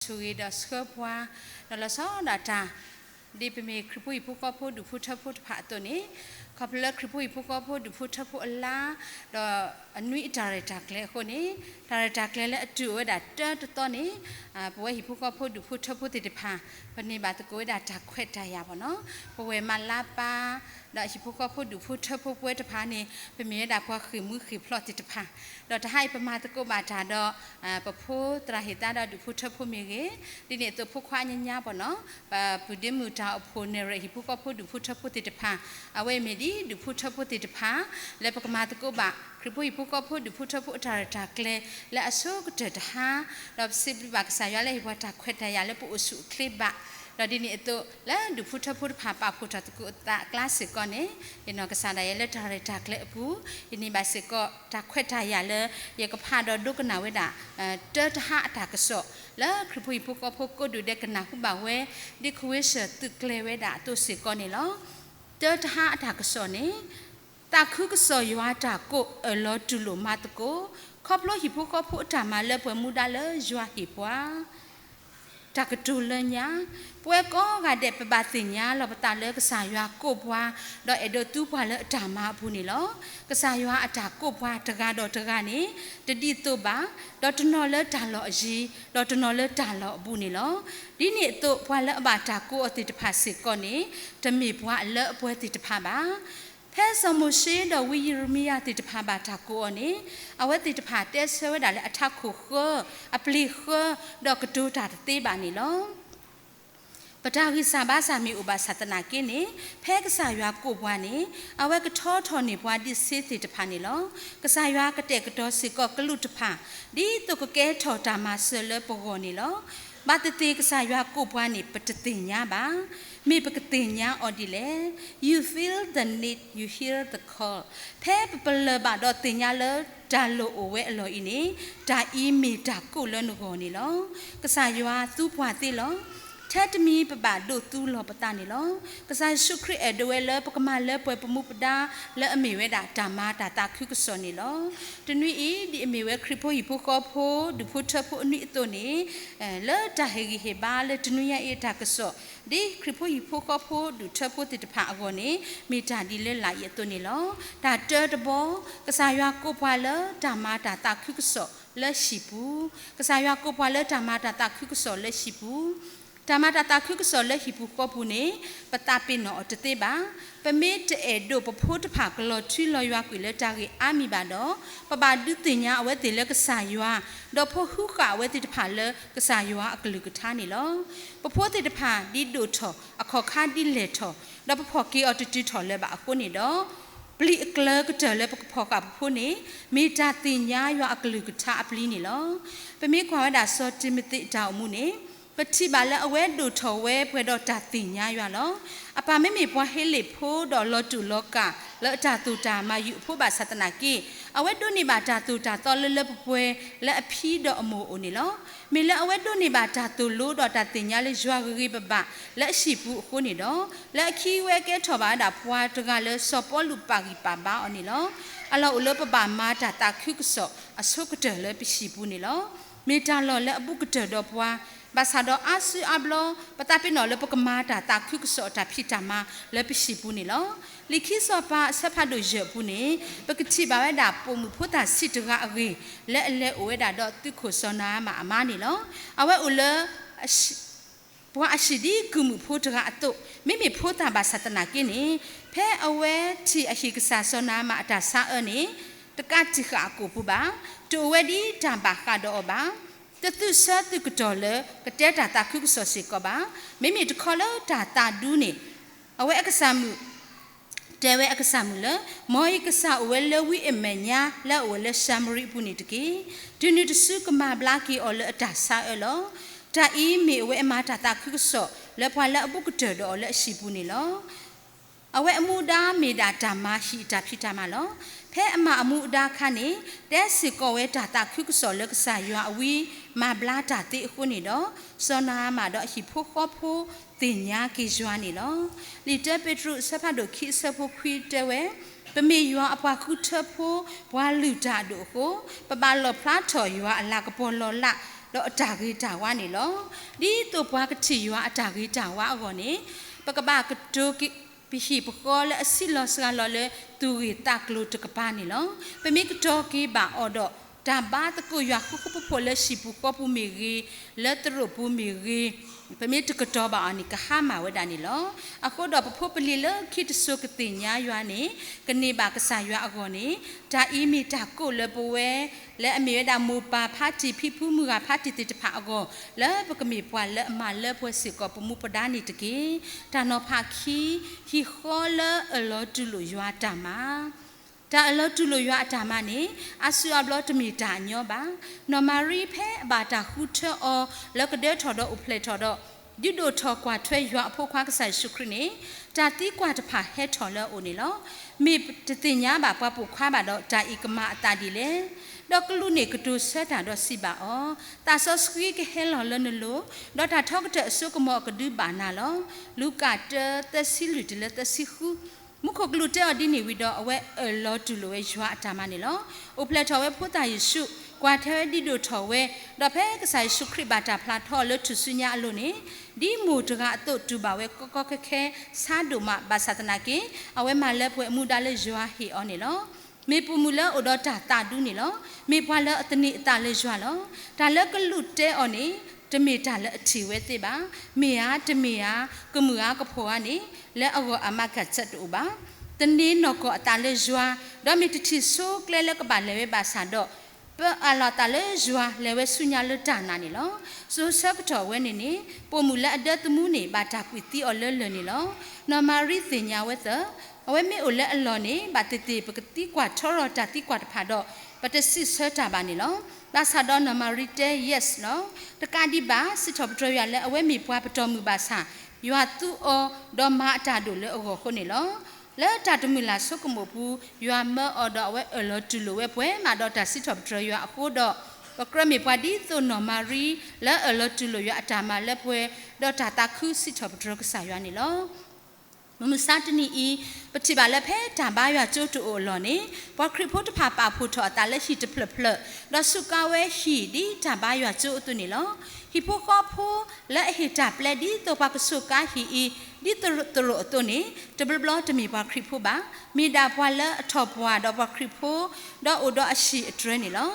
ဆိၣ်ဂ့ၤဒီးဆှၢပှၤ, ဒီးလီၤဆီဒၣ်တၢ် ဒ်ပမ့ၢ်ခရံာ်ဖိဟံၣ်ဖိဃီဖိဒူၣ်ဖိထၢဖိတဖၣ်အသိးန့ၣ်, ခီဖျိလၢခရံာ်ဖိဟံၣ်ဖိဃီဖိဒူၣ်ဖိထၢဖိအလါ, ဒီးအနွံအတၢ်ရဲၣ်တၢ်ကျဲၤအဃိန့ၣ်, တၢ်ရဲၣ်တၢ်ကျဲၤလၢအတုၤအိၣ်ဝဲဒၣ်တၢတသီန့ၣ်, ပဝဲဟံၣ်ဖိဃီဖိဒူၣ်ဖိထၢဖိသ့ၣ်တဖၣ်, ပန့ၢ်ဘၣ်သကိးဝဲဒၣ်တၢ်ခွဲးတၢ်ယာ်ဘၣ်နီၤ, ပဝဲၢ်မၤလါပၤ, ဒီးဟံၣ်ဖိဃီဖိဒူၣ်ဖိထၢဖိပဝဲတဖၣ်န့ၣ် ပမ့ၢ်ဝဲဒၣ်ပှၤဃ့ၢ်မှံဃ့ၢ်ဖျိးသ့ၣ်တဖၣ်, ဒီးတဟါအံၤပမၤသကိးဘၣ်တၢ်ဒီး ပဖိသရၣ်ဟ့ၣ်သါဒီးဒူၣ်ဖိထၢဖိမ့ၢ်ဂ့ၤ, ဒ်န့ၣ်အသိးဖိခွါညါညါဘၣ်နီၤ, ပပုၢ်ဒ့မုၣ်တၢ်အိၣ်ဖှိၣ်နဲၣ်ရွဲၣ်ဟံၣ်ဖိဃီဖိဒူၣ်ဖိထၢဖိသ့ၣ်တဖၣ်, အဝဲအံၤမ့ၢ်ဒ်ဒူၣ်ဖိထၢဖိသ့ၣ်တဖၣ် လၢပကမၤသကိးဘၣ် ခရံာ်ဖိဟံၣ်ဖိဃီဖိဒူၣ်ဖိထၢဖိအတၢ်ရဲၣ်တၢ်ကျဲၤ လၢအဆိကတၢၢ်တဟါ, ဒီးပစံးဘျုးဘၣ်ကစၢ်ယွၤလၢဟ့ၣ်ပှၤတၢ်ခွဲးတၢ်ယာ်လၢပအိၣ်ဆူၣ်အိၣ်ချ့ဘၣ်, ဒီးဒ်န့ၣ်အသိး လၢဒူၣ်ဖိထၢဖိတဖၣ်ပာ်ဖှိၣ်ထီၣ်သကိးအသးအကျါစ့ၢ်ကီးန့ၣ်, ယနီၢ်ကစၢ်ဒၣ်ယဲလၢတၢ်ရဲၣ်တၢ်ကျဲၤအပူၤ, ယန့ၢ်ဘၣ်စ့ၢ်ကီးတၢ်ခွဲးတၢ်ယာ်လၢ ယကဖးဒီးဒိကနၣ်ဝဲဒၣ် တၢတဟါအတၢ်ကစီၣ် လၢခရံာ်ဖိဟံၣ်ဖိဃီဖိကိးဒူၣ်ဒဲးကနၢ်ဟူဘၣ်ဝဲ ဒ်ခဝ့ၡၢၣ်သုးကျဲၤဝဲဒၣ်အသိးစ့ၢ်ကီးန့ၣ်လီၤ. တၢတဟါအတၢ်ကစီၣ်န့ၣ်, သးခုကစီၣ်ယွၤအတၢ်ကိးအၢၣ်လီၤတူၢ်လိာ်မၤသကိး, ခီဖျိဟံၣ်ဖိဃီဖိအတၢ်မၤလၢပှဲၤမူဒါလၢယွၤဟ့ၣ်ပှၤ တၢ်ကတိၤလၢညါ, ပဝဲကိးဂၤဒဲးပဘၣ်သ့ၣ်ညါလီၤပသးလၢကစၢ်ယွၤကိးပှၤ, ဒီးအဲၣ်ဒိးသူပှၤလၢအတၢ်မၤအပူၤန့ၣ်လီၤ. ကစၢ်ယွၤအတၢ်ကိးပှၤတဂၤဒီးတဂၤန့ၣ်, တဒ်သိးဘၣ်, ဒီးတနီၤလၢတၢ်လီၢ်အယံၤ, ဒီးတနီၤလၢတၢ်လီၢ်အဘူးန့ၣ်လီၤ. ဒ်န့ၣ်အသိးပှၤလၢအဘၣ်တၢ်ကိးအီၤသ့ၣ်တဖၣ်စ့ၢ်ကီးန့ၣ်, တမ့ၢ်ပှၤအလၢအပှဲၤသ့ၣ်တဖၣ်ဘၣ်. ဖဲစီၤမိၤၡ့ဒီးဝံယံးရမံယၤသ့ၣ်တဖၣ်ဘၣ်တၢ်ကိးအီၤန့ၣ်, အဝဲသ့ၣ်တဖၣ်တဲဆၢဝဲဒၣ်လၢအထးခိၣ်ဃၢ, အပျ့ၤဃၢ, ဒီးကတိၤတၢ်တသ့ဘၣ်န့ၣ်လီၤ. ပတၢ်ဂံၢ်စၢ်ဘါစၢ်မ့ၢ်အိၣ်ဘၣ်ဆၣ်သနာ်က့န့ၣ်, ဖဲကစၢ်ယွၤကိးပှၤန့ၣ်, အဝဲကထီထီၣ်န့ၢ်ပှၤဒံးဆ့သ့ၣ်တဖၣ်န့ၣ်လီၤ. ကစၢ်ယွၤကတဲာ်ကတီၤစ့ၢ်ကီးကလူးတဖၣ်, ဒ်သိးကကဲထီၣ်တၢ်မၤစၢၤလၢပဂီၢ်န့ၣ်လီၤ. ဘၣ်သ့ၣ်သ့ၣ်ကစၢ်ယွၤကိးပှၤန့ၣ် ပတသ့ၣ်ညါဘၣ်. မ့ၢ်ပကသ့ၣ်ညါအီၤဒ်လဲၣ်. You feel the need, you hear the call. ဖဲပပလၢၢ်ဘၣ်ဒီးသ့ၣ်ညါလၢတၢ်လိၣ်အိၣ်ဝဲအလီၢ်အံၤန့ၣ်, တၢ်အံၤမ့ၢ်တၢ်ကိးလၢနဂီၢ်န့ၣ်လီၤ. ကစၢ်ယွၤသူပှၤသ့လီၤ. ထဲတမံၤပဘၣ်ဒိးသူလီၤပသးန့ၣ်လီၤ. ကစၢ်ယ့ၣ်ၡူးခရံာ်အဲၣ်ဒိးဝဲလၢပကမၤလၢပှဲၤပမူပဒါ လၢအမ့ၢ်ဝဲဒၣ်တၢ်မၤတၢ်သးခုကစီၣ်န့ၣ်လီၤ. တနွံအံၤ ဒ်အမ့ၢ်ဝဲခရံာ်ဖိဟံၣ်ဖိဃီဖိ ဒူၣ်ဖိထၢဖိအနွံအသိးန့ၣ်, လၢတၢ်ဟ့ၣ်ဂံၢ်ဟ့ၣ်ဘါလၢတနွံညါအံၤအတၢ်ကစီၣ်, ဒ်ခရံာ်ဖိဟံၣ်ဖိဃီဖိဒူၣ်ထၢဖိသ့ၣ်တဖၣ်အဂီၢ်န့ၣ်, မ့ၢ်တၢ်ဒ်လၢလာ်အံၤအသိးန့ၣ်လီၤ. တၢ်တၢတဘီ, ကစၢ်ယွၤကိးပှၤလၢတၢ်မၤတၢ်သးခုကစီၣ်လၢဟံၣ်ပူၤ, ကစၢ်ယွၤကိးပှၤလၢတၢ်မၤတၢ်သးခုကစီၣ်လၢဟံၣ်ပူၤ, တၢ်မၤတၢ်သးခုကစီၣ်လၢဟံၣ်ပူၤဃီပူၤန့ၣ်, ပသးပ့ၤနီၣ်အီၤတသ့ဘၣ်. ပမ့ၢ်တအဲၣ်ဒိးပဖိတဖၣ်ကလီၤထွံလီၤယွၤကွံာ်လၢတၢ်ဂ့ၢ်အါမံၤဘၣ်ဒီး, ပဘၣ်ဒုးသ့ၣ်ညါအဝဲသ့ၣ်လၢကစၢ်ယွၤ, ဒီးဖိဃုဃာ်အဝဲသ့ၣ်တဖၣ်လၢကစၢ်ယွၤအကလုၢ်ကထါန့ၣ်လီၤ. ပဖိသ့ၣ်တဖၣ်ဒ်ဒိၣ်ထီၣ်, အခီၣ်ခါဒ်လဲၢ်ထီၣ်, ဒီးပဖီၣ်က့ၤအီၤတတုၤထီၣ်လၢၤဘၣ်အဃိန့ၣ်ဒီး, ပျံၤအကျၢၤကတၢၢ်လၢပကဖီၣ်ဃာ်ပဖိန့ၣ်, မ့ၢ်တၢ်သ့ၣ်ညါယွၤအကလုၢ်ကထါအပျံၤန့ၣ်လီၤ. ပမ့ၢ်ကွၢ်ဝဲဒၣ်စီၤတံၤမသ့းအတၢ်အိၣ်မူန့ၣ်, ပထံၣ်ဘၣ်လၢအဝဲဒိၣ်ထီၣ်ဝဲပှဲၤဒီးတၢ်သ့ၣ်ညါယွၤလီၤ. အပၢ်မ့မ့ၢ်ပှၤဟ့လ့ၣ်ဖိဒီးလီၤတူာ်လီၤကာ်လၢအတၢ်သိၣ်တၢ်မၤယုာ်အဖိဘၣ်ဆၣ်သနာ်က့, အဝဲဒိးန့ၢ်ဘၣ်တၢ်သိၣ်တၢ်သီလၢလၢပှဲၤပှဲၤလၢအဖံဒီးအမိၢ်အအိၣ်န့ၣ်လီၤ. မ့ၢ်လၢအဝဲဒိးန့ၢ်ဘၣ်တၢ်သိၣ်လိဒီးတၢ်သ့ၣ်ညါလၢယွၤဂ့ၤဂ့ၤဘၣ်ဘၣ်လၢအဟံၣ်ပူၤအဃိန့ၣ်ဒီး, လၢအခံဝဲကဲထီၣ်ဘၣ်ဝဲဒၣ်ပှၤတဂၤလၢစီၤပီလူးပာ်ဂံၢ်ပာ်ဘါအီၤန့ၣ်လီၤ. အလီၢ်အိၣ်လၢပဘၣ်မၤတၢ်သးခုကစီၣ်အဆိကတၢၢ်လၢပဟံၣ်ပူၤန့ၣ်လီၤ. မ့ၢ်တၢ်လီၢ်လၢအဘူးကတၢၢ်ဒီးပှၤ, ဘၣ်ဆၣ်ဒီးအါစုအါဘျီ, ပသးပ့ၤနီၣ်လၢပကမၤတၢ်သးခုကစီၣ်အတၢ်ဖံးတၢ်မၤလၢပဟံၣ်ပူၤန့ၣ်လီၤ. လံာ်ခံစီၤပၤအဆၢဖးဒိၣ်ယဲၢ်အပူၤန့ၣ်, ပကထံၣ်ဘၣ်ဝဲဒၣ်ပိာ်မုၣ်ဖိသၣ်ဆံးတဂၤအဂ့ၢ်, လၢအလဲၤအိၣ်ဝဲဒၣ်ဒီးသုးခိၣ်စီၤနၤအမၣ်အမါန့ၣ်လီၤ. အဝဲအိၣ်လၢ ပှၤအဟံၣ်ဒ်ကုၢ်မုၣ်ဖိတဂၤအသိး, မ့မ့ၢ်ဖိသၣ်ဘၣ်ဆၣ်သနာ်က့န့ၣ်, ဖဲအဝဲထံၣ်အဟံၣ်ကစၢ်စီၤနၤအမၣ်အတၢ်ဆါအၢန့ၣ်, တကးတံာ်ဃာ်အကိာ်ပူၤဘၣ်, တအိၣ်ဝဲဒ်တၢ်ဘၣ်ဃးဒီးအီၤဘၣ်, တသုးဆၢသုးကတီၢ်လၢကတဲတၢ်သးခုကစီၣ်စ့ၢ်ကီးဘၣ်. မ့မ့ၢ်တခီလၢတၢ်သးဒူန့ၣ်, အဝဲအကစၢ်မုၣ် တဲဝဲအကစၢ်မုၣ်လၢ, မ်ယကစၢ်အိၣ်ဝဲလၢဝံအမဲာ်ညါလၢအအိၣ်ဝဲလၢၡၤမရံအပူၤန့ၣ်တက့ၢ်. တုၤနုၤတစုကမၤဘျါက့ၤအီၤလၢအတၢ်ဆါအၢလီၤ. တၢ်အံၤမ့ၢ်အဝဲအမၤတၢ်သးခုကစီၣ်လၢပှၤလၢအဘူးကတၢၢ်ဒီးအီၤလၢအဟံၣ်ပူၤန့ၣ်လီၤ. အဝဲအမူဒါမ့ၢ်ဒၣ်တၢ်မၤဟံၣ်အတၢ်ဖံးတၢ်မၤလီၤ. ဖဲအမၤအမူအဒါအခါန့ၣ်, တဲစ့ၢ်ကီးဝဲတၢ်သးခုကစီၣ်လၢကစၢ်ယွၤအဝံမၤဘျါတၢ်သ့အဃိန့ၣ်ဒီး, စီၤနၤအမၣ်ဒီးအဟံၣ်ဖိဃီဖိသ့ၣ်ညါက့ၤယွၤန့ၣ်လီၤ. လံာ်တၢပ့းတရူးအဆၢဖးဒိၣ်ခံအဆၢဖိခွံတဲဝဲ, ပမ့ၢ်ယွၤအပှၤဃုထၢဖိ, ပှၤလုၢ်တၢ်အဒိၣ်အဃိ, ပဘၣ်လီၣ်ဖျါထီၣ်ယွၤအလၤကပီၤလီၤလး ဒီးအတၢ်ဂ့ၤတၢ်ဝါန့ၣ်လီၤ. ဒ်သိးပှၤကထံၣ်ယွၤအတၢ်ဂ့ၤတၢ်ဝါအဂီၢ်န့ၣ်, ပကဘၣ်ကတိၤက့ၤ ပဟံၣ်ပဃီလၢအဆံးလီၤစှၤလီၤလၢသူၣ်ဂ့ၤသးကျိၤတကပၤန့ၣ်လီၤ. ပမ့ၢ်ကတီၤက့ၤဘၣ်အီၤဒီး တၢ်ဘါသကိးယွၤဃူဃူဖိးဖိးလၢဟံၣ်ပူၤဃီပူၤမ့ၢ်ဂ့ၤ, လၢသရိာ်ပူၤမ့ၢ်ဂ့ၤ, ပမ့ၢ်တကတီၤဘၣ်အီၤန့ၣ် ကဟါမၢ်ဝဲဒၣ်န့ၣ်လီၤ. အဃိဒီးပဖိပလံၤလၢခံတစိၤကသ့ၣ်ညါယွၤန့ၣ်, ကန့ၢ်ဘၣ်ကစၢ်ယွၤအဂီၢ်န့ၣ်, တၢ်အံၤမ့ၢ်တၢ်ကိးလၢပဝဲ လၢအမ့ၢ်ဝဲဒၣ်မိၢ်ပၢ်ဖါတံၢ် ဖံဖုမုၢ်ဂၤဖါတံၢ်သ့ၣ်တဖၣ်အဂီၢ်, လၢပကမ့ၢ်ပှၤလၢအမၤလၢပှဲၤစ့ၢ်ကီးပမူပဒါန့ၣ်တက့ၢ်. တၢ်နီၤဖးခံ, ဟံၣ်ဃီလၢအၢၣ်လီၤတူၢ်လိာ်ယွၤအတၢ်မၤ တၢ်အၢၣ်လီၤတူၢ်လိာ်ယွၤအတၢ်မၤန့ၣ်, အါစုအါဘျီတမ့ၢ်တၢ်အညီဘၣ်. နီၢ်မၤရံဖဲအဘၣ်တၢ်ဃုထၢအီၤလၢကဒၢထီၣ်ဒီးအိၣ်ဖျဲၣ်ထီၣ်ဒီး, ဒုးဒိၣ်ထီၣ်ကွၢ်ထွဲယွၤအဖိခွါကစၢ်ယ့ၣ်ၡူးခရံာ်န့ၣ်, တၢ်သံကွၢ်တဖၣ်ဟဲထီၣ်လၢအအိၣ်န့ၣ်လီၤ. မ့ၢ်တသ့ၣ်ညါဘၣ်ပှၤပိာ်ခွါဘၣ်ဒီး တၢ်အံၤကမၤအသးဒ်လဲၣ်. ဒီးကလူးန့ၣ်ကတိၤဆၢတၢ်ဒီးစံးဘၣ်အီၤ, သးစီဆှံကဟဲလီၤလၢနလိၤ, ဒီးတၢ်ထီကတၢၢ်အစိကမီၤအကဒုဘၣ်နၤလီၤ. လူၤကၣ်တၢ သၢဆံလွံၢ်တုၤလၢသၢဆံဃု မူခိၣ်ကလူးတဲအီၤဒ်န့ၣ်ဝံၤဒီး အဝဲအၢၣ်လီၤတူၢ်လိာ်ဝဲယွၤအတၢ်မၤန့ၣ်လီၤ. အိၣ်ဖျဲၣ်ထီၣ်ဝဲဖိသၣ်ယ့ၣ်ၡူး, ကွၢ်ထွဲဝဲဒုးဒိၣ်ထီၣ်ဝဲ, ဒီးဖဲကစၢ်ယ့ၣ်ၡူးခရံာ်ဘၣ်တၢ်ဖျါထီအီၤလၢထူၣ်စုညါအလိၤန့ၣ်, ဒ်မိၢ်တဂၤအသိးတူၢ်ဘၣ်ဝဲကီကီခဲခဲဆါဒိၣ်မး ဘၣ်ဆၣ်သနာ်က့, အဝဲမၤလၢပှဲၤအမူဒါလၢယွၤဟ့ၣ်အီၤန့ၣ်လီၤ. မ့ၢ်ပိာ်မုၣ်လၢအအိၣ်ဒီးတၢ်သးဒူန့ၣ်လီၤ. မ့ၢ်ပှၤလၢအသန့ၤအသးလၢယွၤလီၤ. တၢ်လၢကလူးတဲအီၤန့ၣ်, တမ့ၢ်တၢ်လၢအထံၣ်ဝဲသ့ဘၣ်. မ့ၢ်ဧါ, တမ့ၢ်ဧါ, ကမုာ်ဧါ, ကဖိးဧါန့ၣ်, လၢအဂီၢ်အမၤကဆၢတအိၣ်ဘၣ်. သန့ၤနီၢ်ကီၢ်အသးလၢယွၤ, ဒီးမ့ၢ်တထံၣ်ဆိကျဲလၢကဘၣ်လဲၤဝဲဘၣ်ဆၣ်ဒီး, ပအၢၣ်လီၤအသးလၢယွၤလဲၤဝဲဆူညါလၢတၢ်နာ်န့ၣ်လီၤ. စိၤဆၢကတီၢ်အဝဲန့ၣ်န့ၣ်, ပိာ်မုၣ်လၢအဒၢသမူန့ၣ် ဘၣ်တၢ်ကွံာ်သံအီၤလၢလၢၢ်န့ၣ်လီၤ. နီၢ်မၤရံသ့ၣ်ညါဝဲသၢ, အဝဲမ့ၢ်အိၣ်လၢအလီၢ်န့ၣ်, ဘၣ်သ့ၣ်သ့ၣ်ပကသံကွၢ်ထီရီၤတၢ်သံကွၢ်တဖၣ်ဒီး, ပတစံးဆၢတၢ်ဘၣ်န့ၣ်လီၤ. ဘၣ်ဆၣ်ဒီးနီၢ်မၤရံတဲ yes လီၤ. တကးဒံးဘၣ် စံးထီၣ်ပတြၢၤယွၤလၢအဝဲမ့ၢ်ပှၤပတီၢ်မုၢ်ဘၣ်ဆၣ်, ယွၤသူအီၤ, ဒီးမၤအတၢ်ဒိၣ်လၢအဂီၢ်အဃိန့ၣ်လီၤ. လၢတၢ်တမုာ်လၢ်ဆိကမိၣ်အပူၤ, ယွၤမၢအီၤဒီးအဝဲအၢၣ်လီၤတူၢ်လိာ်ဝဲပှဲၤမးဒီးတၢ်စံးထီၣ်ပတြၢၤယွၤအဃိဒီး, ပကြၢးမ့ၢ်ပှၤဒ်သိးနီၢ်မၤရံ လၢအၢၣ်လီၤတူၢ်လိာ်ယွၤအတၢ်မၤလၢပှဲၤ, ဒီးတၢ်သးခုစံးထီၣ်ပတြၢၤကစၢ်ယွၤန့ၣ်လီၤ. မုၢ်မဆါတနံၤအံၤ, ပထံၣ်ဘၣ်လၢဖဲတၢ်ဘါယွၤကၠိတအိၣ်အလီၢ်န့ၣ်, ပှၤခရံာ်ဖိတဖၣ်ပာ်ဖှိၣ်ထီၣ်အသးလၢဟံၣ်တဖျၢၣ်ဖျၢၣ်, ဒီးစူးကါဝဲဟံၣ်ဒ်တၢ်ဘါယွၤကၠိအသိးန့ၣ်လီၤ. ဟံၣ်ဖိဃီဖိလၢအဟ့ၣ်တၢ်ပျဲဒ်သိးပှၤကစူးကါဟံၣ်အံၤ, ဒ်သရိာ်အသိးန့ၣ်, တဘျီဘျီတမ့ၢ်ပှၤခရံာ်ဖိဘၣ်. မ့ၢ်ဒၣ်ပှၤလၢအထီၣ်ပှၢ်ဒီးပှၤခရံာ်ဖိ, ဒီးအိၣ်ဒီးအဟံၣ်အတြဲၤန့ၣ်လီၤ.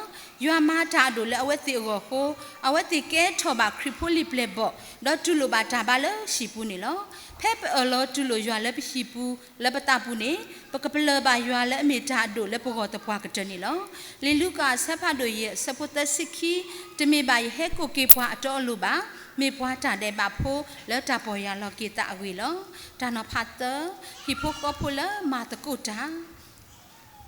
ယွၤမၤတၢ်အဒိၣ်လၢအဝဲသ့ၣ်အဂီၢ်အဃိ, အဝဲသ့ၣ်ကဲထီၣ်ဘၣ်ခရံာ်ဖိလံာ်ပျဲၢ်ဘီၣ်, ဒီးတူၢ်လိာ်ဘၣ်တၢ်ဘါလၢဟံၣ်ပူၤန့ၣ်လီၤ. ဖဲပအၢၣ်လီၤတူၢ်လိာ်ယွၤလၢပဟံၣ်ပူၤ, လၢပသးပူၤန့ၣ်, ပကပလၢၢ်ဘၣ်ယွၤလၢအမ့ၢ်တၢ်အဒိၣ်လၢပဂီၢ်သပှၢ်ကတၢၢ်န့ၣ်လီၤ. လံာ်လူၤကၣ်အဆၢဖးဒိၣ်ယဲၢ်အဆၢဖိသၢဆံခံ, တမ့ၢ်ဘၣ်ယဟဲကိးက့ၤပှၤအတီအလိၤဘၣ်, မ့ၢ်ပှၤတၢ်ဒဲးဘးဖိလၢတၢ်ပီၢ်ယၢ်လီၤက့ၤသးအဂ့ၢ်လီၤ. တၢ်နီၤဖးသၢ, ဟံၣ်ဖိဃီဖိလၢမၤသကိးတၢ်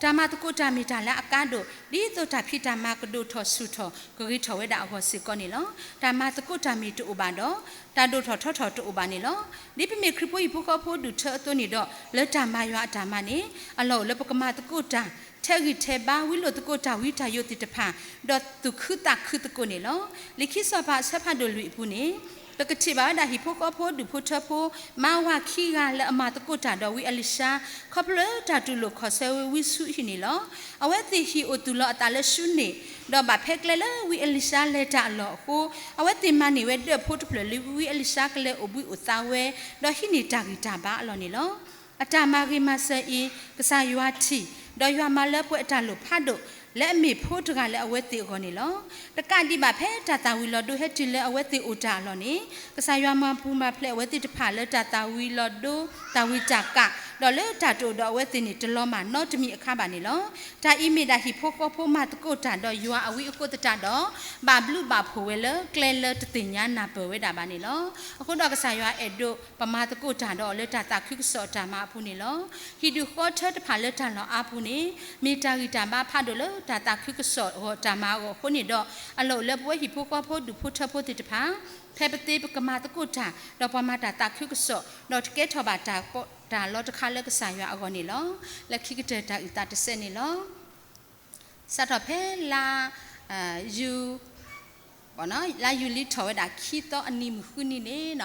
တၢ်မၤသကိးတၢ်မ့ၢ်တၢ်လၢအကါဒိၣ်, ဒ်သိးတၢ်ဖံးတၢ်မၤကဒိၣ်ထီၣ်ဆူၣ်ထီၣ်ကဂ့ၤထီၣ်ဝဲဒၣ်အဂီၢ်စ့ၢ်ကီးန့ၣ်လီၤ. တၢ်မၤသကိးတၢ်မ့ၢ်တအိၣ်ဘၣ်ဒီး, တၢ်ဒိၣ်ထီၣ်ထီထီၣ်တအိၣ်ဘၣ်န့ၣ်လီၤ. ဒ်ပမ့ၢ်ခရံာ်ဖိဟံၣ်ဖိဃီဖိဒူၣ်ထၢအသိးန့ၣ်ဒီး, လၢတၢ်မၤယွၤအတၢ်မၤန့ၣ်, အလီၢ်အိၣ်လၢပကမၤသကိးတၢ်, ထဲးဂံၢ်ထဲးဘါဝံလိာ်သကိးတၢ်ဝံတၢ်ယိးသ့ၣ်တဖၣ်, ဒီးသူၣ်ခုသးခုသကိးန့ၣ်လီၤ. လံာ်ခံစီၤပၤအဆၢဖးဒိၣ်လွံၢ်အပူၤန့ၣ် ပကထံၣ်ဘၣ်ဝဲဒၣ်ဟံၣ်ဖိဃီဖိဒူၣ်ဖိထၢဖိ, မါဝၤခံဂၤလၢအမၤသကိးတၢ်ဒီးဝံအလံၤၡါ, ခီဖျိလၢတၢ်တူၢ်လိာ်ခီၣ်ဆၢဝဲဝံဆူဟံၣ်န့ၣ်လီၤ. အဝဲသ့ၣ်ဟံၣ်အိၣ်သူၣ်လီၤအသးလၢၡူန့ၣ်, ဒီးဘၣ်ဖဲကျဲလၢဝံအလံၤၡါလဲၤတၢ်အလီၢ်အဃိ, အဝဲသ့ၣ်မၤန့ၢ်ဝဲဒၢၣ်ဖိတဖျၢၣ်လၢဝံအလံၤၡါကလဲၤအိၣ်ဘှံးအိၣ်သါဝဲ, ဒီးဟံးန့ၢ်တၢ်ဂံၢ်တၢ်ဘါအလီၢ်န့ၣ်လီၤ. အတၢ်မၤဂ့ၤမၤစၢၤအံၤ, ကစၢ်ယွၤထံၣ်, ဒီးယွၤမၤလၢပှဲၤအတၢ်လိၣ်ဖးဒိၣ်, လၢအမ့ၢ်ဖိတဂၤလၢအဝဲသ့ၣ်အဂီၢ်န့ၣ်လီၤ. တကးဒံးဘၣ်ဖဲတၢ်သၣ်ဝံၤလီၤဒိဟဲတုၤလၢအဝဲသ့ၣ်အိၣ်တၢ်အလီၢ်န့ၣ်, ကစၢ်ယွၤမၤပူၤမၤဖျဲးအဝဲသ့ၣ်တဖၣ်လၢတၢ်သၣ်ဝံၤလီၤဒိ, တၢ်ဝံၤတၢ်ကး, ဒီးလၢတၢ်တအိၣ်ဒီးအဝဲသ့ၣ်န့ၣ်တလီၤမၢ်နီတမံၤအခါဘၣ်န့ၣ်လီၤ. တၢ်အံၤမ့ၢ်ဒၣ်ဟံၣ်ဖိဃီဖိမၤသကိးတၢ်ဒီးယွၤအဝံအဃိသတးဒီး, ဘၣ်ဘျုးဘၣ်ဖှိၣ်ဝဲလၢကျဲလၢတသ့ၣ်ညါနၢ်ပၢၢ်ဝဲဒၣ်ဘၣ်န့ၣ်လီၤ. အဃိဒီးကစၢ်ယွၤအဲၣ်ဒိးပမၤသကိးတၢ်ဒီးအီၤလၢတၢ်သးခုကစီၣ်အတၢ်မၤအပူၤန့ၣ်လီၤ. ဟံၣ်ဒူၣ်ဃီထၢတဖၣ်လၢတၢ်လီၢ်အါပူၤန့ၣ်, မ့ၢ်တၢ်ဂံၢ်တၢ်ဘါဖးဒိၣ်လၢတၢ်သးခုကစီၣ်အဂီၢ်တၢ်မၤအဂီၢ်အဃိန့ၣ်ဒီး, အလီၢ်အိၣ်လၢပဝဲဟံၣ်ဖိဃီဖိဒူၣ်ဖိထၢဖိသ့ၣ်တဖၣ်, ဖဲပသ့ပကမၤသကိးတၢ်, ဒီးပှၤမၤတၢ်သးခုကစီၣ်, ဒီးတကဲထီၣ်ဘၣ်တၢ်လီၤတခါလၢကစၢ်ယွၤအဂီၢ်န့ၣ်လီၤ. လၢခံကတၢၢ်တၢ်အုၣ်သးတစဲးန့ၣ်လီၤ. စးထီၣ်ဖဲလါ ယူၤ လါယူၤလံထီၣ်ဝဲဒၣ်ခံသီအနံၤမုၢ်ဃုနံၤန့ၣ်,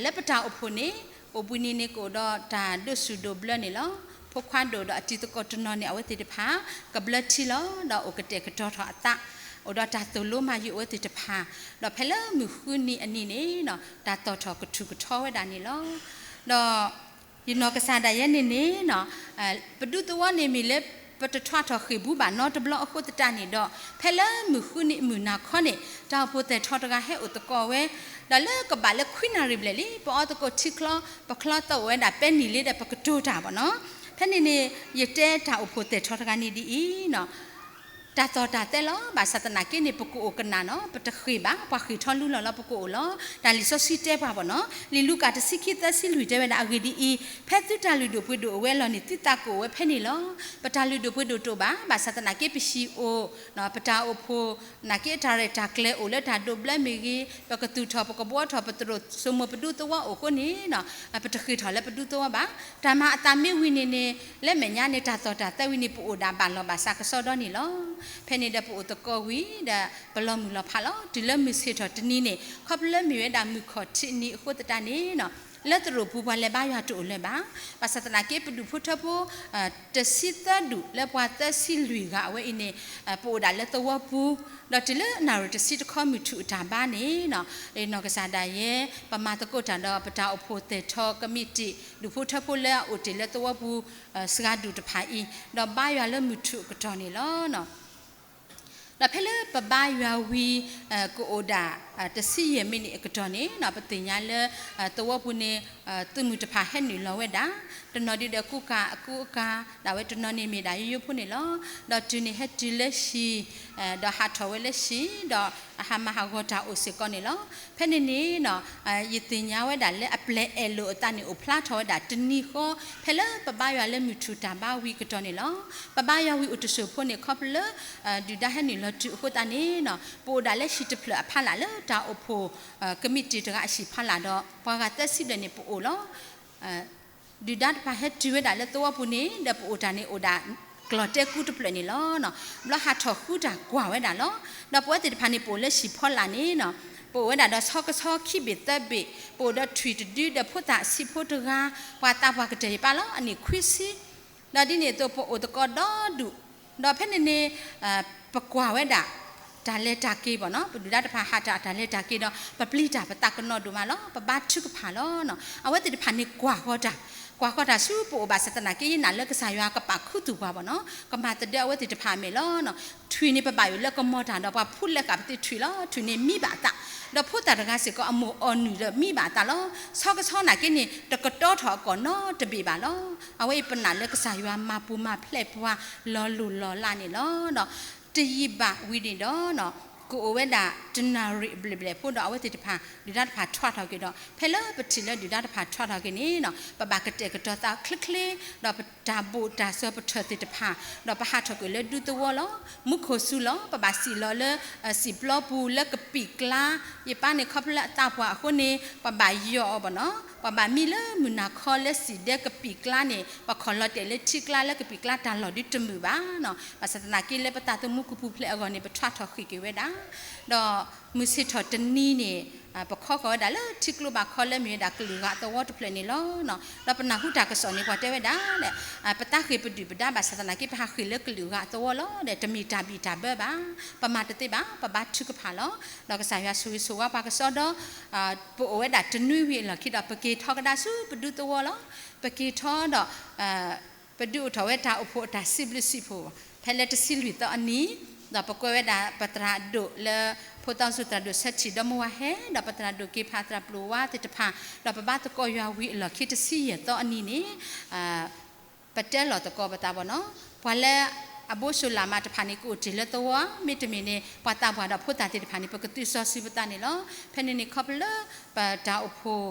လၢပတၢ်အိၣ်ဖှိၣ်န့ၣ်, အိၣ်ဘှံးနံၤန့ၣ်ကအိၣ်ဒီးတၢ်ဒိးဆူၣ်ဒိးဘျၢန့ၣ်လီၤ. ဖိခွါဒိၣ်ဒီးအတံၤသကိးတနီၤန့ၣ် အဝဲသ့ၣ်တဖၣ် ကဘျၢထံလီၤ. ဒီးအိၣ်ကတဲာ်ကတီၤထီၣ်အသး, အိၣ်ဒီးတၢ်သိၣ်လိမၤယုာ်အဝဲသ့ၣ်တဖၣ်, ဒီးဖဲလၢမုၢ်ဃုနံၤအနံၤန့ၣ် တၢ်သီၣ်ထီၣ်ကထူၣ်ကထီဝဲဒၣ်န့ၣ်လီၤ. ဒီးယနီၢ်ကစၢ်ဒၣ်ယဲန့ၣ်န့ၣ် ပဒူသဝီန့ၣ်မ့ၢ်လၢ ပတထွးထီၣ်ဃ့ၢ်ပူၤဘၣ်နီတဘျီအဃိသတးန့ၣ်ဒီး ဖဲလၢမုၢ်ဃုနံၤမုၢ်နၤခီန့ၣ် တၢ်အိၣ်ဖှိၣ်သဲၣ်ထီၣ်တဂၤဟဲအိၣ်သကိးဝဲ, ဒီးလၢကဘၣ်လၢခွံနၣ်ရံၣ်ဘျဲၣ်လံ ပအီသကိးထံချီ ပချီသကိးဝဲဒၣ်ပဲနံၣ်လံဒီးပကတိၤတၢ်ဘၣ်နီၤ. ဖဲန့ၣ်န့ၣ် ယတဲတၢ်အိၣ်ဖှိၣ်သဲၣ်ထီၣ်တဂၤန့ၣ်ဒ်အံၤနီၤ တၢ်သီၣ်တၢ်သဲလီၤ. ဘၣ်ဆၣ်သနာ်က့န့ၣ် ပကအိၣ်ကနၣ်နီၤ ပတဃ့ၢ်ဘၣ် ပှၤဃ့ၢ်ထီၣ်လူလီၤလီၤ ပကအိၣ်လီၤ. တၢ်လံာ်စီဆှံတဲပှၤဘၣ်နီၤ လံာ်လူၤကၣ်တဆံခံသၢဆံလွံၢ်တဲဝဲဒၣ်အဂ့ၢ်ဒ်အံၤ, ဖဲသုတၢ်လုၢ်ဒိၣ်ပှ့ၤဒိၣ်အိၣ်ဝဲအလီၢ်န့ၣ် သုသးကအိၣ်ဝဲဖဲန့ၣ်လီၤ. ပတၢ်လုၢ်ဒိၣ်ပှ့ၤဒိၣ်တအိၣ်ဘၣ်. ဘၣ်ဆၣ်သနာ်က့ပဟံၣ်အိၣ် ပတၢ်အိၣ်ဖှိၣ် နာ်က့အတၢ်ရဲၣ်တၢ်ကျဲၤအိၣ်လၢတၢ်ဒိးဘျၢမ့ၢ်ဂ့ၤ, ပကသူၣ်ထီၣ် ပကဘှီထီၣ် ပသရိာ်စိမိၤပဒူသဝီအိၣ်အဃိန့ၣ် ပတဃ့ၢ်ထီၣ်လၢပဒူသဝီဘၣ်. တၢ်မၤအသးမ့ၢ်ဝံၤန့ၣ်န့ၣ် လၢမဲာ်ညါန့ၣ် တၢ်သီၣ်တၢ်သဲဝံၤန့ၣ် ပအိၣ်ဒၣ်ဘၣ်လီၢ်ဘၣ်စးကစီဒီန့ၣ်လီၤ. ဖဲန့ၣ်ဒီးပအိၣ်သကိးဝံၤဒီး ပလီၤမုၢ်လီၤဖးလီၤ. တုၤလၢမုၢ်ဆ့ၣ်ထီၣ်တနံၤန့ၣ် ခီဖျိလၢမ့ၢ်ဝဲဒၣ်မုၢ်ခီၣ်ထံးနံၤအဃိသတးန့ၣ် လၢသရိာ်ပူၤပှၤလဲၤဘါယွၤတအိၣ်လၢၤဘၣ်. ဘၣ်ဆၣ်သနာ်က့ ပဒူၣ်ဖိထၢဖိ တဆံသၢဒူၣ်လၢပှၤသၢဆံလွံၢ်ဂၤအဝဲအံၤန့ၣ် ပအိၣ်ဒၣ်လၢသဝီပူၤ, ဒီးတုၤလၢနၣ်ရံၣ်တဆံတခီမုၢ်ထူၣ်အတၢ်ဘါန့ၣ် နီၢ်ကစၢ်ဒၣ်ယဲ ပမၤသကိးတၢ်ဒီးပတၢ်အိၣ်ဖှိၣ်သဲၣ်ထီၣ်ကမံးတံာ် ဒူၣ်ဖိထၢဖိလၢအအိၣ်တ့ၢ်လၢသဝီပူၤ စှၤဒူၣ်တဖၣ်အံၤ ဒီးဘါယွၤလၢမုၢ်ထူၣ်အကတီၢ်န့ၣ်လီၤ. ဒီးဖဲလၢပဘါယွၤဝံၤ ကအိၣ်ဒၣ် တဆံယဲၢ်မံးနံးအကတီၢ်န့ၣ် ပသ့ၣ်ညါလၢ သဝီပူၤန့ၣ် သုးမုၢ်တဖၣ်ဟဲနုာ်လီၤဝဲဒၣ်, တနီၤဒုးဒီးကူကၤအကူအကၤ ဒၣ်ဝဲတနီၤန့ၣ်မ့ၢ်ဒၣ်ယိယိဖိန့ၣ်လီၤ. ဒီးတုၤန့ၣ်ဟဲတုၤလၢဟံၣ် ဒီးဟးထီၣ်ဝဲလၢဟံၣ် ဒီးအဟးမၤဟးဂီၤတၢ်အိၣ်စ့ၢ်ကီးန့ၣ်လီၤ. ဖဲန့ၣ်န့ၣ် ယသ့ၣ်ညါဝဲဒၣ်လၢအပျဲၢ်အဲၣ်လိာ်အသးန့ၣ် အိၣ်ဖျါထီၣ်ဝဲဒၣ်တနံၤဃီ ဖဲလၢပဘါယွၤလၢမုၢ်ထူၣ်တၢ်ဘါဝံၤကတီၢ်န့ၣ်လီၤ. ပဘါယွၤဝံၤအိၣ်တစိၢ်ဖိန့ၣ် ခီဖျိလၢ ဒုၣ်ဒါဟဲနုာ်လီၤတုၤအဃိသတးန့ၣ် ပအိၣ်ဒၣ်လၢဟံၣ်တဖျၢၣ်အဖီလာ်လၢတၢ်အိၣ်ဖှိၣ် ကမံးတံာ်တဂၤအဟံၣ်ဖီလာ်ဒီး ပှၤဂၤသၢဆံဘျဲၣ်န့ၣ်ပအိၣ်လီၤ. ဒုၣ်ဒါတဖၣ်ဟဲတုၤဝဲဒၣ်လၢသဝီပူၤန့ၣ် ဒီးပအိၣ်တၢ်န့ၣ်အိၣ်ဒၣ်ကျီၢ်တဲကူတဖျၢၣ်န့ၣ်လီၤ. ဘျီဟးထီၣ်ဃုတၢ်ကွၢ်ဝဲဒၣ်လီၤ. ဒီးပဝဲသ့ၣ်တဖၣ်န့ၣ် ပအိၣ်လၢဟံၣ်ဖီလာ်န့ၣ် ပအိၣ်ဝဲဒၣ်ဒီးဆီကဆီခံဘ့ၣ်သၢဘ့ၣ် ပအိၣ်ဒီးထွံၣ်တဒုဒီးဖိသၣ်ဆံးဖိတဂၤ ပှၤသးပှၢ်ကတၢၢ်ယပၢ်လီၤ အနံၣ်ခွံဆံ ဒီးဒ်န့ၣ်အသိးပအိၣ်သကိးဒီဒူၣ်, ဒီးဖဲန့ၣ်န့ၣ် ပကွၢ်ဝဲဒၣ် တၢ်လဲၤတၢ်က့ၤဘၣ်နီၤ ပဒုၣ်ဒါတဖၣ်ဟးတၢ်တၢ်လဲၤတၢ်က့ၤဒီး ပပျံၤတၢ်ပသးကနီၤဒိၣ်မးလီၤ ပဘါထုကဖၣ်လီၤ. အဝဲသ့ၣ်တဖၣ်န့ၣ်ကွၢ်ဃီတၢ်, ကွၢ်ဃီတၢ်ဆူပအိၣ်ဘၣ်ဆၣ်သနာ်က့ ယနာ်လၢကစၢ်ယွၤကပာ်ခူသူၣ်ပှၤဘၣ်နီၤ ကမၤသဒၢအဝဲသ့ၣ်တဖၣ်အမဲာ်လီၤ. ထွံၣ်န့ၣ်ပဘၣ်ယိၣ်လၢကမီၤတၢ်ဒီးပှၤဖူးလဲဃာ်ပသ့ၣ်ထွံၣ်လီၤ. ထွံၣ်န့ၣ်မံဘၣ်အသး, ဒီးဖိသၣ်တဂၤစ့ၢ်ကီးအမိၢ်အီၣ်နုၢ်ဒီးမံဘၣ်အသးလီၤ. ဆီကဆီနာ်က့န့ၣ် တကတီထီၣ်အကီၢ်နီတဘ့ၣ်ဘၣ်လီၤ. အဝဲအံၤပနာ်လၢကစၢ်ယွၤမၤပူၤမၤဖျဲးပှၤလီၤလိၢ်လီၤလးန့ၣ်လီၤ. ဒီးတယံာ်ဘၣ်ဝံၤန့ၣ်ဒီး ကအိၣ်ဝဲဒၣ်တနၣ်ရံၣ်အဘျဲၣ်ဘျဲၣ်ဖိဒီးအဝဲသ့ၣ်တဖၣ် ဒုၣ်ဒါတဖၣ်ထွါထီၣ်က့ၤဒီး ဖဲလၢပထံၣ်လၢဒုၣ်ဒါတဖၣ်ထွါထီၣ်က့ၤန့ၣ် ပဘၣ်ကတဲာ်ကတီၤသးချ့ချ့ ဒီးပတၢ်ဘိၣ်တၢ်စၢၤပထၢၣ်သ့ၣ်တဖၣ် ဒီးပဟးထီၣ်ကွံာ်လၢဒူသဝီလီၤ. မူခိၣ်စူၤလီၤ ပဘၣ်စံၣ်လီၤလၢ စံၣ်ပျီပူၤလၢကပံာ်ကျါ ယပၢ်န့ၣ်ခီဖျိလၢအသးပှၢ်အဃိန့ၣ် ပဘၣ်ယီၢ်အီၤဘၣ်နီၤ ပှၤဘၣ်မံလၢမုၢ်နၤခီလၢစံၣ်ဒဲကပံာ်ကျါန့ၣ် ပခီၣ်လီၤတဲာ်လၢထံကျါလၢကပံာ်ကျါတၢ်လီၢ်ဒုတမုာ်ဘၣ်နီၤ ဘၣ်ဆၣ်သနာ်က့လၢပသးသမူကပူၤဖျဲးအဂီၢ်န့ၣ် ပထွါထီၣ်ဃ့ၢ်က့ၤဝဲဒၣ် ဒီးမုၢ်ဆ့ၣ်ထီၣ်တနံၤန့ၣ် ပခီဃီၤဝဲဒၣ်လၢထံကျိဘၣ်ခီလၢမ့ၢ်ဝဲဒၣ်ကလုာ်ဂၤအသဝီတဖျၢၣ်န့ၣ်လီၤ. ဒီးပနၢ်ဟူတၢ်ကစီၣ်န့ၣ် ပှၤတဲဝဲဒၣ်လၢ ပသးဃ့ၢ်ပဒုၣ်ပဒါဘၣ်ဆၣ်သနာ်က့ ပဟးဃ့ၢ်လၢကလုာ်ဂၤအသဝီလီၤဒီး တမ့ၢ်တၢ်ဘံၣ်တၢ်ဘၢဘၣ်. ပမၤတသ့ဘၣ် ပဘါထုကဖၣ်လီၤ. ဒီးကစၢ်ယွၤဆိၣ်ဂ့ၤဆိၣ်ဝါပှၤကစီဒီ ပအိၣ်ဝဲဒၣ်တနွံဝံၤအလီၢ်ခံဒီး ပက့ၤထီၣ်ကဒါဆူပဒူသဝီလီၤ. ပက့ၤထီၣ်ဒီး ပဒုးအိၣ်ထီၣ်ဝဲတၢ်အိၣ်ဖှိၣ်အတၢ်စံးဘျုးစံးဖှိၣ် ဖဲလၢတဆံလွံၢ်သီအနံၤ, ဒီးပကွဲဝဲဒၣ်ပသရၣ်ဒိၣ်လၢ ဖိသၣ်စူၤသရၣ်ဒိၣ်ဆၢထံၣ်ဒီမါဝၤဟဲ, ဒီးပသရၣ်ဒိၣ်က့ၤဖးသရၣ်ပျိၤဝါသ့ၣ်တဖၣ်, ဒီးပဘါသကိးယွၤဝံၤအလီၢ်ခံတဆံယဲၢ်သီအနံၤန့ၣ် ပတဲလီၤသကိးပသးဘၣ်နီၤ, ပှၤလၢအဘိၣ်စိလၢ်မးတဖၣ်န့ၣ် ကအိၣ်တ့ၢ်လၢသဝီ, မ့တမ့ၢ်န့ၣ် ပှၤသးပှၢ်ဒီးဖိသၣ်သ့ၣ်တဖၣ်န့ၣ် ပကသုးစီဆှံပသးန့ၣ်လီၤ. ဖဲန့ၣ်န့ၣ် ခီဖျိလၢ ပတၢ်အိၣ်ဖှိၣ်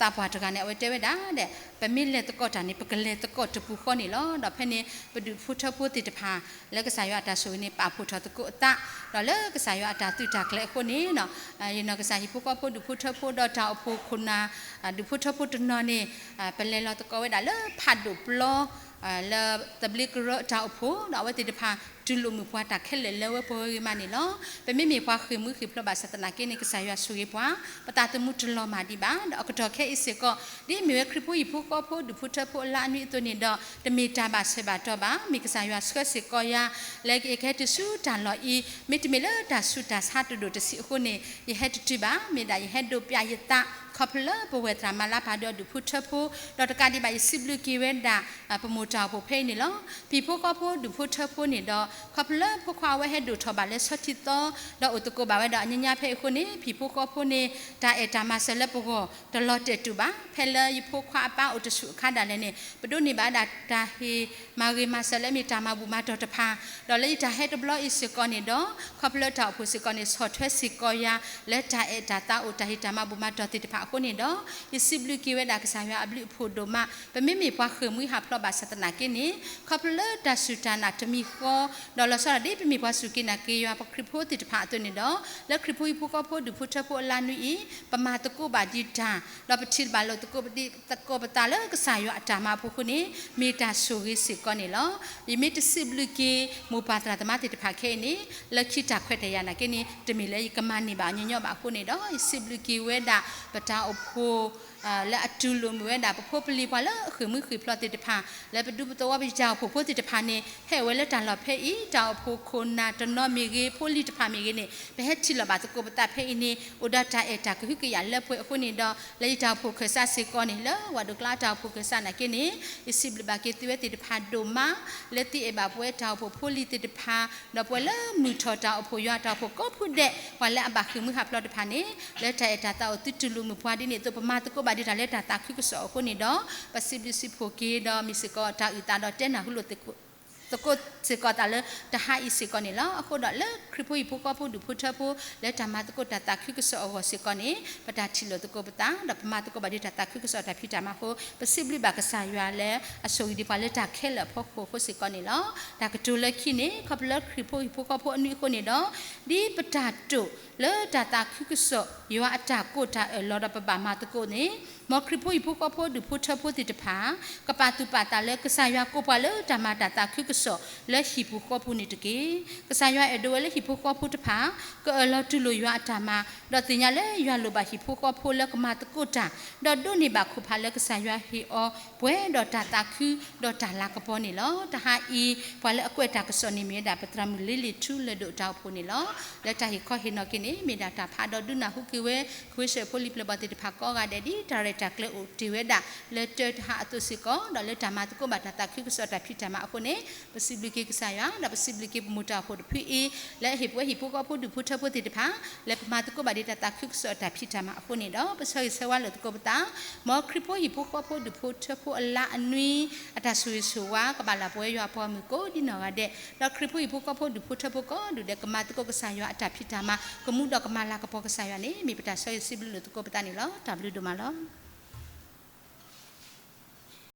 သးပှၢ်တဂၤန့ၣ် အဝဲတဲဝဲဒၣ်ဒီး ပမ့ၢ်လဲၤသကိးတၢ်န့ၣ် ပကလဲၤသကိးတပူၤဃီန့ၣ်လီၤ. ဒီးဖဲန့ၣ် ပဒုးဖိထၢဖိသ့ၣ်တဖၣ် လၢကစၢ်ယွၤအတၢ်ဆိၣ်ဂ့ၤန့ၣ် ပာ်ဖှိၣ်ထီၣ်သကိးအသး, ဒီးလၢကစၢ်ယွၤအတၢ်သုးတၢ်ကျဲၤအဃိန့ၣ် ယနီၢ်ကစၢ်ဟံၣ်ဖိဃီဖိဒုးဖိထၢဖိဒီးတၢ်အိၣ်ဖှိၣ်ခိၣ်နၢ် ဒုးဖိထၢဖိတနီၤန့ၣ် ပလဲၤလီၤသကိးဝဲဒၣ်လၢဖးဒိၣ်ပျီ လၢသဘျ့ကရၢအတၢ်အိၣ်ဖှိၣ် ဒီးအဝဲသ့ၣ်တဖၣ်တူၢ်လိာ်မုာ်ပှၤတၢ်ခဲလၢာ်လၢဝဲပဝဲဂ့ၤမးန့ၣ်လီၤ. ပမ့မ့ၢ်ပှၤဃ့ၢ်မှံဟ့ၣ်ဖျိးဘၣ်ဆၣ်သနာ်က့န့ၣ် ကစၢ်ယွၤဆိၣ်ဂ့ၤပှၤ ပသးသမူတလီၤမၢ်ဒံးဘၣ်. ဒီးအကတီၢ်ခဲအံၤစ့ၢ်ကီး ဒ်မ့ၢ်ဝဲခရံာ်ဖိဟံၣ်ဖိဃီဖိဒူၣ်ဖိထၢဖိအလါအနွံအသိးန့ၣ်ဒီး တမ့ၢ်တၢ်ဘၣ်ဆၢဘၣ်တီၢ်ဘၣ်. မ့ၢ်ကစၢ်ယွၤဆှၢစ့ၢ်ကီးယၤ လၢယကဟဲတဆူတၢ်လီၢ်အံၤ မ့တမ့ၢ်လၢတၢ်ဆူးတၢ်ဆါတဒိၣ်တဆံးအဃိန့ၣ် ယဟဲတတုၤဘၣ်. မ့ၢ်ဒၣ်ယဟဲဒိးပျးယသး ခီဖျိလၢပဝဲၢ်သရၣ်မၤလါပၢ်ဒီးဒူၣ်ဖိထၢဖိ ဒီးတကးဒံးဘၣ် ယစံးဘျုးက့ၤဝဲဒၣ် ပမိၢ်တၢ်အိၣ်ဖှိၣ်ဖဲအံၤန့ၣ်လီၤ. ဟံၣ်ဖိဃီဖိဒူၣ်ဖိထၢဖိန့ၣ်ဒီး ခီဖျိလၢဖိခွါအဝဲဟဲဒိၣ်ထီၣ်ဘၣ်လၢဆီထံသီ ဒီးအိၣ်သကိးဘၣ်ဝဲဒၣ်အညါညါဖဲအံၤအဃိန့ၣ် ဟံၣ်ဖိဃီဖိန့ၣ် တၢ်အဲၣ်တၢ်မၤစၢၤလၢပဂီၢ် တလီၤတဲာ်တူာ်ဘၣ်. ဖဲလၢယဖိခွါအပၢ်အိၣ်တဆူၣ်အခါဒၣ်လဲာ်န့ၣ် ပဒိးန့ၢ်ဘၣ်ဝဲဒၣ်တၢ်ဟ့ၣ်မၤဂ့ၤမၤစၢၤလၢမ့ၢ်တၢ်မၤဘူၣ်မၤတီၢ်တဖၣ် ဒီးလၢယတၢ်ဟဲတဘျီအံၤစ့ၢ်ကီးန့ၣ်ဒီး ခီဖျိလၢတၢ်အိၣ်ဖှိၣ်စ့ၢ်ကီးန့ၣ် ဆီၣ်ထွဲစ့ၢ်ကီးယၤ လၢတၢ်အဲၣ်တၢ်သးအိၣ်တၢ်ဟ့ၣ်တၢ်မၤဘူၣ်မၤတီၢ်သ့ၣ်တဖၣ်အဃိန့ၣ်ဒီး ယစံးဘျုးက့ၤဝဲဒၣ်ကစၢ်ယွၤအဘျုးအဖှိၣ်ဒိၣ်မး. ပမ့မ့ၢ်ပှၤဃ့ၢ်မှံဟ့ၣ်ဖျိးဘၣ်ဆၣ်သနာ်က့န့ၣ် ခီဖျိလၢတၢ်စူၢ်တၢ်နာ်တမံၤဃီ ဒီးလီၤဆီဒၣ်တၢ်ဒ်ပမ့ၢ်ပှၤစူၢ်က့ၤနာ်က့ၤယွၤပခရံာ်ဖိသ့ၣ်တဖၣ်အသိးန့ၣ်ဒီး လၢခရံာ်ဖိဟံၣ်ဖိဃီဖိဒူၣ်ဖိထၢဖိအလါနွံအံၤ ပမၤသကိးဘၣ်ဒံးတၢ် ဒီးပထံၣ်ဘၣ်လိာ်သကိးပသးလၢကစၢ်ယွၤအတၢ်မၤအပူၤအဃိန့ၣ် မ့ၢ်တၢ်ဆိၣ်ဂ့ၤစ့ၢ်ကီးန့ၣ်လီၤ. ယမ့ၢ်တစံးဘျုးက့ၤ မိၢ်ပၢ်သရၣ်သမါသ့ၣ်တဖၣ်ခဲအံၤန့ၣ် လၢခံတၢ်ခွဲးတၢ်ယာ်နာ်က့န့ၣ် တမ့ၢ်လၢယကမၤန့ၢ်ဘၣ်ညီညီဘၣ်အဃိန့ၣ်ဒီး ယစံးဘျုးက့ၤဝဲဒၣ် ပတၢ်အိၣ်ဖှိၣ် လၢအတူၢ်လိာ်မုာ်ဝဲဒၣ် ပဖိပလံၤပှၤလၢအဃ့ၢ်မှံဟ့ၣ်ဖျိးသ့ၣ်တဖၣ် လၢပဒူပသဝီပယီၤအိၣ်ဖှိၣ်ဖိသ့ၣ်တဖၣ်န့ၣ် ဟဲအိၣ်ဝဲလၢတၢ်လီၢ်ဖဲအံၤ တၢ်အိၣ်ဖှိၣ်ခိၣ်နၢ်တနီၤမ့ၢ်ဂ့ၤ ဖိလံၤတဖၣ်မ့ၢ်ဂ့ၤန့ၣ် ပဟဲထံၣ်လိာ်ဘၣ်သကိးပသးဖဲအံၤန့ၣ် အိၣ်ဒီးတၢ်အဲၣ်တၢ်ကဟုကယာ်လၢပှဲၤအဃိန့ၣ်ဒီး လၢယတၢ်အိၣ်ဖှိၣ်ခၢၣ်စးစ့ၢ်ကီးန့ၣ် လၢဝၤဒိၣ်ကျါတၢ်အိၣ်ဖှိၣ်ခၢၣ်စးနာ်က့န့ၣ် ယစံးဘျုးဘၣ်က့ၤသုဝဲသ့ၣ်တဖၣ်ဒိၣ်မး လၢသုအဲၣ်ဘၣ်ပဝဲတၢ်အိၣ်ဖှိၣ်ဖိလံၤသ့ၣ်တဖၣ် ဒီးပဝဲလၢမုၢ်ထီၣ်တၢ်အိၣ်ဖှိၣ်ယွၤတၢ်အိၣ်ဖှိၣ်ကိးဖုဒဲး ပှၤလၢအဘၣ်ဃ့ၢ်မှံဟ့ၣ်ဖျိးတဖၣ်န့ၣ် လၢတၢ်အဲၣ်တၢ်သးအိၣ်သုတူၢ်လိာ်မုာ်ပှၤဒ်န့ၣ်အသိး ပမၤသကိးဘၣ်ဒံးတၢ်လၢတၢ်သးခုကစီၣ်အဃိန့ၣ်ဒီး ပစံးဘျုးစံးဖှိၣ်က့ၤဒီးမ့ၢ်စ့ၢ်ကီးတၢ်အုၣ်သးဒီးတဲနၢ်ဟူလိာ်သကိးစ့ၢ်ကီးသးလၢတဟါအံၤစ့ၢ်ကီးန့ၣ်လီၤ. အဃိဒီးလၢခရံာ်ဖိဟံၣ်ဖိဃီဖိဒူၣ်ဖိထၢဖိ လၢတၢ်မၤသကိးတၢ်သးခုကစီၣ်အဂီၢ်စ့ၢ်ကီးန့ၣ် ပတၢ်ထံၣ်လိာ်သကိးပသး ဒီးပမၤသကိးဘၣ်ဒံးတၢ်သးခုကစီၣ်တၢ်ဖံးတၢ်မၤအဃိ ပစံးဘျုးဘၣ်ကစၢ်ယွၤလၢအဆိၣ်ဂ့ၤဒံးပှၤလၢတၢ်ခဲလၢာ်အဖီခိၣ်အဃိစ့ၢ်ကီးန့ၣ်လီၤ. တၢ်ကတိၤလၢခံန့ၣ် ခီဖျိလၢခရံာ်ဖိဟံၣ်ဖိဃီဖိအနွံအဃိန့ၣ်ဒီး ဒ်ပတၢ်တိာ်လၢတၢ်သးခုကစီၣ် ယွၤအတၢ်ကိးတၢ်အၢၣ်လီၤဒီးပဘၣ်မၤသကိးန့ၣ် မ်ခရံာ်ဖိဟံၣ်ဖိဃီဖိဒူၣ်ဖိထၢဖိသ့ၣ်တဖၣ် ကပာ်သူၣ်ပာ်သးလၢကစၢ်ယွၤကိးပှၤလၢတၢ်မၤတၢ်သးခုကစီၣ်လၢဟံၣ်ပူၤဃီပူၤန့ၣ်တက့ၢ်. ကစၢ်ယွၤအဲၣ်ဒိးဝဲလၢဟံၣ်ဖိဃီဖိတဖၣ် ကအၢၣ်လီၤတူၢ်လိာ်ယွၤအတၢ်မၤ ဒီးသ့ၣ်ညါလၢယွၤလိၣ်ဘၣ်ဟံၣ်ဖိဃီဖိလၢကမၤသကိးတၢ် ဒီးဒိးန့ၢ်ဘၣ်ခိၣ်ဖးလၢကစၢ်ယွၤဟ့ၣ်အီၤ ပှဲၤဒီးတၢ်သးခုဒီးတၢ်လၤကပီၤန့ၣ်လီၤ. တဟါအံၤ ပှၤလၢအကွဲးတၢ်ကစီၣ်န့ၣ်မ့ၢ်ဝဲဒၣ် ပသရၣ်မုၣ်လ့လ့ၣ်ထူလၢၢ်ဒိၣ်တၢ်အိၣ်ဖှိၣ်န့ၣ်လီၤ. လၢတၢ်ဟ့ၣ်ခီဟ့ၣ်နီၤက့ၤန့ၣ် မ့ၢ်ဒၣ်တၢ်ဖးဒီးဒုးနၢ်ဟူက့ၤဝဲ ကဝ့ၢ်စၢၣ်ဖိလံၤပျၢၤဘီၣ်သ့ၣ်တဖၣ်ကိးဂၤဒဲး ဒ်တၢ်ရဲၣ်တၢ်ကျဲၤအိၣ်တ့ၢ်ဝဲဒၣ် လၢတၢတဟါအသိးစ့ၢ်ကီး ဒီးလၢတၢ်မၤသကိးဘၣ်တၢ်သးခုကစီၣ်တၢ်ဖံးတၢ်မၤအဃိန့ၣ် ပစံးဘျုးက့ၤကစၢ်ယွၤ ဒီးပစံးဘျုးက့ၤပမိၢ်တၢ်အိၣ်ဖှိၣ်တဖုအံၤ လၢအဟ့ၣ်ပဝဲဟံၣ်ဖိဃီဖိဒူၣ်ဖိထၢဖိသ့ၣ်တဖၣ် လၢပမၤသကိးဘၣ်ဒံးတၢ်သးခုကစီၣ်တၢ်ဖံးတၢ်မၤအဃိန့ၣ်ဒီး ပဆၢဂ့ၤဆၢဝါလိာ်သကိးပသး မ်ခရံာ်ဖိဟံၣ်ဖိဃီဖိဒူၣ်ဖိထၢဖိအလါအနွံ အတၢ်ဆိၣ်ဂ့ၤဆိၣ်ဝါ ကဘၣ်လၢပဝဲယွၤအပှၤမုၣ်ကိးဒ်နီၢ်ဂၤဒဲး ဒီးခရံာ်ဖိဟံၣ်ဖိဃီဖိဒူၣ်ဖိထၢဖိကိးဒူၣ်ဒဲး ကမၤသကိးကစၢ်ယွၤအတၢ်ဖံးတၢ်မၤ ကမူဒီးကမၤလၤကပီၤကစၢ်ယွၤန့ၣ် မ့ၢ်ပတၢ်ဆၢဂ့ၤစံးဘျုးလိာ်သကိးပသးန့ၣ်လီၤ. တၢ်ဘျုးဒိၣ်မးလီၤ.